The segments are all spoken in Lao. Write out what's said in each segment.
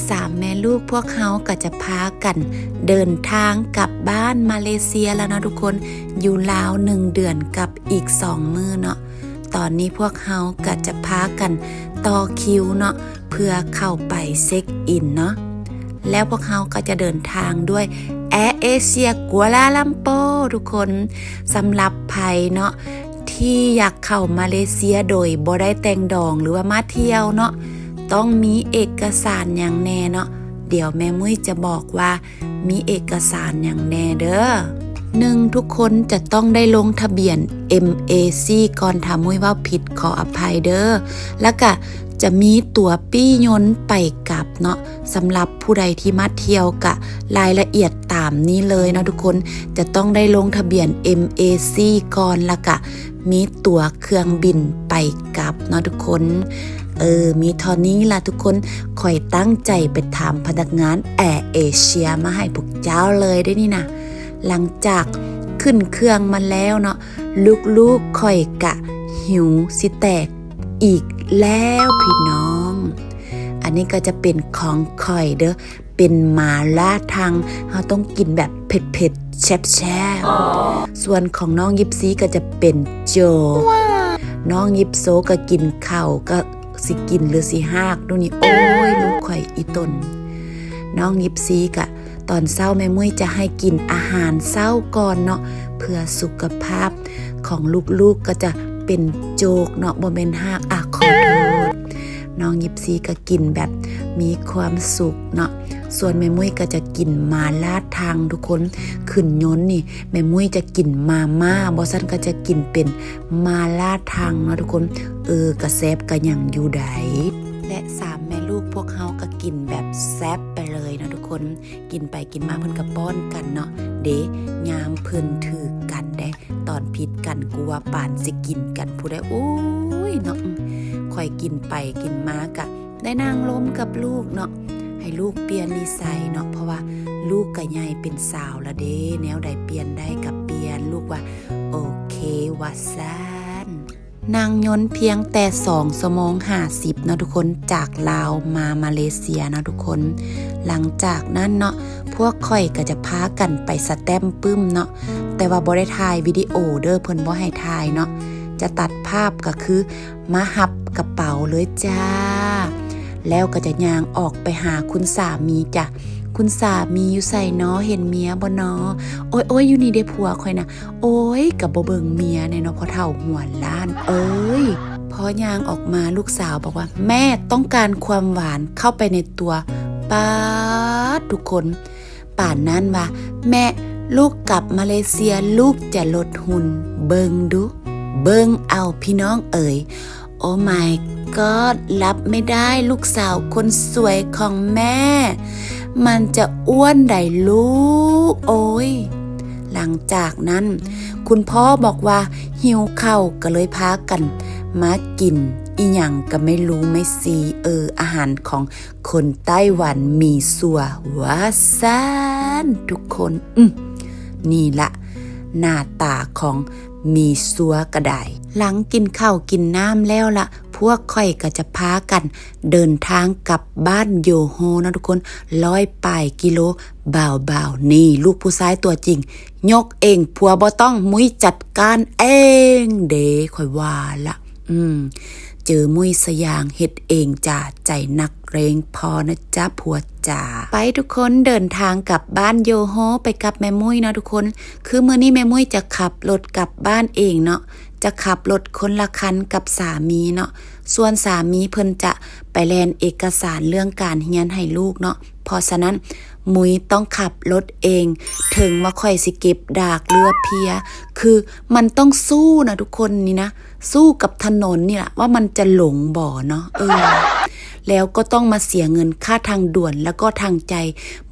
ສາມແມ່ລູກພວກເຮົາກໍຈະພາກັນເດີນທາງກັບບ້ານມາເລເຊຍແລ້ວເນາະທຸກຄົນ, ຢູ່ລາວໜຶ່ງເດືອນກັບອີກສອງມື້ເນາະ. ຕອນນີ້ພວກເຮົາກໍຈະພາກັນຕໍ່ຄິວເນາະ ເພື່ອເຂົ້າໄປເຊັກອິນເນາະ. ແລ້ວພວກເຮົາກໍຈະເດີນທາງດ້ວຍແອເອເຊຍກົວລາລັມໂປທຸກຄົນ. ສຳລັບໃຜເນາະ ທີ່ຢາກເຂົ້າມາເລເຊຍໂດຍບໍ່ໄດ້ແຕ່ງດອງ ຫຼືວ່າມາທ່ຽວເນາະ, ຕ້ອງມີເອກະສານຫຍັງແດ່ເນາະ. ດຽວແມ່ມຸ້ຍຈະບອກວ່າມີເອກະສານຫຍັງແດ່ເດີ. ໜຶ່ງ ທຸກຄົນຈະຕ້ອງໄດ້ລົງທະບຽນ ເອັມ ເອ ຊີ ກ່ອນ, ຖ້າມຸ້ຍເວົ້າຜິດຂໍອະໄພເດີ. ແລ້ວກະຈະມີຕົ໋ວປີ້ຍົນໄປກັບເນາະ. ສຳລັບຜູ້ໃດທີ່ມາທ່ຽວກະລາຍລະອຽດຕາມນີ້ເລີຍເນາະທຸກຄົນ, ຈະຕ້ອງໄດ້ລົງທະບຽນ ເອັມ ເອ ຊີ ກ່ອນ ແລ້ວກະມີຕົ໋ວເຄື່ອງບິນໄປກັບເນາະທຸກຄົນ. ເອີ ມີເທົ່ານີ້ລະທຸກຄົນ, ຂ້ອຍຕັ້ງໃຈໄປຖາມພະນັກງານແອເອເຊຍມາໃຫ້ພວກເຈົ້າເລີຍເດ້ນີ້ນະ. ຫຼັງຈາກຂຶ້ນເຄື່ອງມາແລ້ວເນາະ, ລູກໆຂ້ອຍກະຫິວຊິແຕກອີກແລ້ວພີ່ນ້ອງ. ອັນນີ້ກໍຈະເປັນຂອງຂ້ອຍເດີ, ເປັນໝາລ່າທັງ, ເຮົາຕ້ອງກິນແບບເຜັດໆແຊບໆ. ສ່ວນຂອງນ້ອງຢິບຊີກໍຈະເປັນໂຈກ, ນ້ອງຢິບໂຊກໍກິນເຂົ້າ, ກໍຊິກິນຫຼືຊິຮາກດູນີ້. ໂອ້ຍ ລູກຂ້ອຍອີ່ຕົນ. ນ້ອງຢິບຊີກະ ຕອນເຊົ້າແມ່ມຸ້ຍຈະໃຫ້ກິນອາຫານເຊົ້າກ່ອນເນາະ ເພື່ອສຸຂະພາບຂອງລູກໆ. ກໍຈະເປັນໂຈກເນາະ ບໍ່ແມ່ນຮາກ, ອາ ຂໍໂທດ. ນ້ອງຢິບຊີກໍກິນແບບມີຄວາມສຸກເນາະ, ສ່ວນແມ່ມຸ້ຍກໍຈະກິນໝາລ່າທັງທຸກຄົນ. ຂຶ້ນຍົນນີ້ແມ່ມຸ້ຍຈະກິນມາມ່າ, ບໍ່ຊັ້ນກໍຈະກິນເປັນໝາລ່າທັງເນາະທຸກຄົນ. ເອີ ກະແຊບກະຫຍັງຢູ່ໃດ. ແລະ ສາມແມ່ລູກພວກເຮົາກໍກິນແບບແຊບໄປເລີຍເນາະທຸກຄົນ. ກິນໄປກິນມາເພິ່ນກໍປ້ອນກັນເນາະ. ເດ ຍາມເພິ່ນຖືກັນເດ້, ຕອນຜິດກັນກູວ່າປານຊິກິນກັນພຸ້ນແຫຼະ. ໂອ້ຍເນາະ, ຂ້ອຍກິນໄປກິນມາກະໄດ້ນັ່ງລົມກັບລູກເນາະ, ໃຫ້ລູກປ່ຽນນິໄສເນາະ, ເພາະວ່າລູກກະໃຫຍ່ເປັນສາວລະເດ, ແນວໃດປ່ຽນໄດ້ກະປ່ຽນ. ລູກວ່າ ໂອເຄ ວ່າຊັ້ນ. ນັ່ງຍົນພຽງແຕ່ສອງຊົ່ວໂມງຫ້າສິບເນາະທຸກຄົນ, ຈາກລາວມາມາເລເຊຍເນາະທຸກຄົນ. ຫຼັງຈາກນັ້ນເນາະ ພວກຂ້ອຍກໍຈະພາກັນໄປສະແຕັມປຶ້ມເນາະ, ແຕ່ວ່າບໍ່ໄດ້ຖ່າຍວິດີໂອເດີ, ເພິ່ນບໍ່ໃຫ້ຖ່າຍເນາະ. ຈະຕັດພາບກໍຄືມາຮັບກະເປົາເລີຍຈ້າ, ແລ້ວກໍຈະຍ່າງອອກໄປຫາຄຸນສາມີຈ້າ. ຄຸນສາມີຢູ່ໃສນໍ? ເຫັນເມຍບໍ່ນໍ? ໂອ້ຍໆ ຢູ່ນີ້ເດ້ຜົວຂ້ອຍນະ. ໂອ້ຍ ກະບໍ່ເບິ່ງເມຍແນ່ເນາະ ພໍ່ເຖົ້າຫົວລ້ານເອີຍ. ພໍຍ່າງອອກມາ ລູກສາວບອກວ່າ ແມ່ຕ້ອງການຄວາມຫວານເຂົ້າໄປໃນຕົວ. ປາດ ທຸກຄົນ ປານນັ້ນວ່າ ແມ່ ລູກກັບມາເລເຊຍ ລູກຈະລົດຫຸ່ນ. ເບິ່ງດູ ເບິ່ງເອົາພີ່ນ້ອງເອີຍ. Oh my god รับไม่ได้ ลูกสาวคนสวยของแม่ มันจะอ้วนได้ลูก โอ๊ย. หลังจากนั้น คุณพ่อบอกว่าหิวข้าว ก็เลยพากันมากินอิหยังก็ไม่รู้ ไม่ซี เออ อาหารของคนไต้หวัน หมี่ซั่ว ว่าซั่น ทุกคน อืม นี่ละหน้าตาของ ມີຊັວກະໄດ້. ຫຼັງກິນເຂົ້າກິນນ້ຳແລ້ວລະ ພວກຂ້ອຍກໍຈະພາກັນເດີນທາງກັບບ້ານໂຢໂຮເນາະທຸກຄົນ, ຮ້ອຍປາຍກິໂລບ່າວໆ. ນີ້ລູກຜູ້ຊາຍຕົວຈິງ ຍົກເອງ ຜົວບໍ່ຕ້ອງ, ມຸ້ຍຈັດການເອງເດ້ ຂ້ອຍວ່າລະ. ອືມ ເຈີມຸ້ຍສະຫຍາງ ເຮັດເອງຈ້າ, ໃຈນັກເກງພໍນະຈ໊ະຜົວ ຈ້າ. ໄປທຸກຄົນ ເດີນທາງກັບບ້ານໂຢໂຮ ໄປກັບແມ່ມຸ້ຍເນາະທຸກຄົນ. ຄືມື້ນີ້ແມ່ມຸ້ຍຈະຂັບລົດກັບບ້ານເອງເນາະ, ຈະຂັບລົດຄົນລະຄັນກັບສາມີເນາະ, ສ່ວນສາມີເພິ່ນຈະໄປແລ່ນເອກະສານເລື່ອງການຮຽນໃຫ້ລູກເນາະ. ເພາະສະນັ້ນ ມຸ້ຍຕ້ອງຂັບລົດເອງ, ເຖິງວ່າຂ້ອຍຊິເກັບດາກ ຫຼືວ່າເພຍ, ຄືມັນຕ້ອງສູ້ນະທຸກຄົນ ນີ້ນະ. ສູ້ກັບຖະໜົນນີ້ລະ ວ່າມັນຈະຫຼົງບໍ່ເນາະ. ເອີ ແລ້ວກໍຕ້ອງມາເສຍເງິນຄ່າທາງດ່ວນ ແລ້ວກໍທາງໃຈ,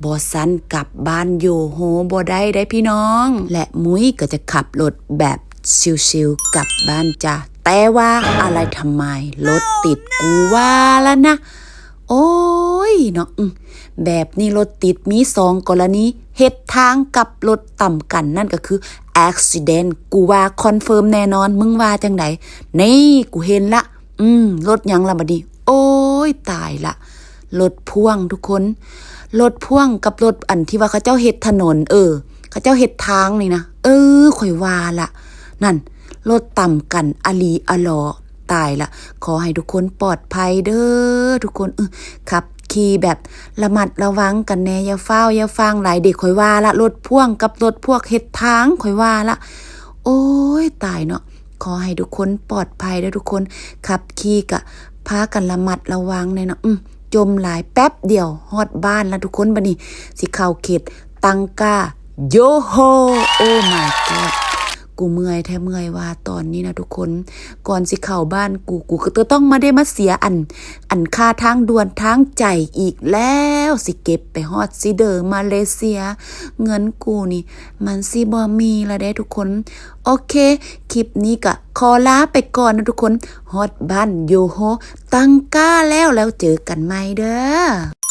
ບໍ່ຊັ້ນກັບບ້ານໂຢໂຮບໍ່ໄດ້ເດ້ພີ່ນ້ອງ. ແລະ ມຸ້ຍກໍຈະຂັບລົດແບບຊິວໆກັບບ້ານຈ້າ. ແຕ່ວ່າອະໄລທຳໄມລົດຕິດ ກູວ່າລະນະ. ໂອ້ຍເນາະ ອື ແບບນີ້ລົດຕິດມີສອງກໍລະນີ ເຮັດທາງກັບລົດຕຳກັນ ນັ້ນກໍຄື accident ກູວ່າຄອນເຟີມແນ່ນອນ. ມຶງວ່າຈັ່ງໃດ? ນີ້ ກູເຫັນລະ. ອືມ ລົດຫຍັງລະບາດນີ້? ໂອ້ຍ ຕາຍລະ. ລົດພ່ວງທຸກຄົນ ລົດພ່ວງກັບລົດອັນທີ່ວ່າເຂົາເຈົ້າເຮັດຖະໜົນ ເອີ ເຂົາເຈົ້າເຮັດທາງນີ້ນະ ເອີ ຂ້ອຍວ່າລະ ນັ້ນ ລົດຕຳກັນອະຫຼີອະຫຼໍ ຕາຍລະ ຂໍໃຫ້ທຸກຄົນປອດໄພເດີທຸກຄົນ ເອີ ຂັບຂີ່ແບບລະມັດລະວັງກັນແດ່ ຢ່າຟ້າວຢ່າຟາງຫຼາຍເດ ຂ້ອຍວ່າລະ ລົດພ່ວງກັບລົດພວກເຮັດທາງ ຂ້ອຍວ່າລະ ໂອ້ຍ ຕາຍເນາະ ຂໍໃຫ້ທຸກຄົນປອດໄພເດີທຸກຄົນ ຂັບຂີ່ກະພາກັນລະມັດລະວັງແດ່ເນາະ ອືມ ຈົ່ມຫຼາຍ ແປັບດຽວຮອດບ້ານລະທຸກຄົນ ບັດນີ້ຊິເຂົ້າເຂດຕັງກາ ໂຢໂຮ Oh my god ກູເມື່ອຍແທ້ ເມື່ອຍວ່າຕອນນີ້ນະທຸກຄົນ ກ່ອນຊິເຂົ້າບ້ານ ກູ ກູກໍຕ້ອງມາໄດ້ມາເສຍອັນ ອັນຄ່າທາງດ່ວນທາງໃຈອີກແລ້ວ ຊິເກັບໄປຮອດຊິເດີມາເລເຊຍ ເງິນກູນີ້ມັນຊິບໍ່ມີລະເດ້ທຸກຄົນ ໂອເຄ ຄລິບນີ້ກະຂໍລາໄປກ່ອນນະທຸກຄົນ ຮອດບ້ານໂຢໂຮ ຕັງກາແລ້ວ ແລ້ວເຈີກັນໃໝ່ເດີ.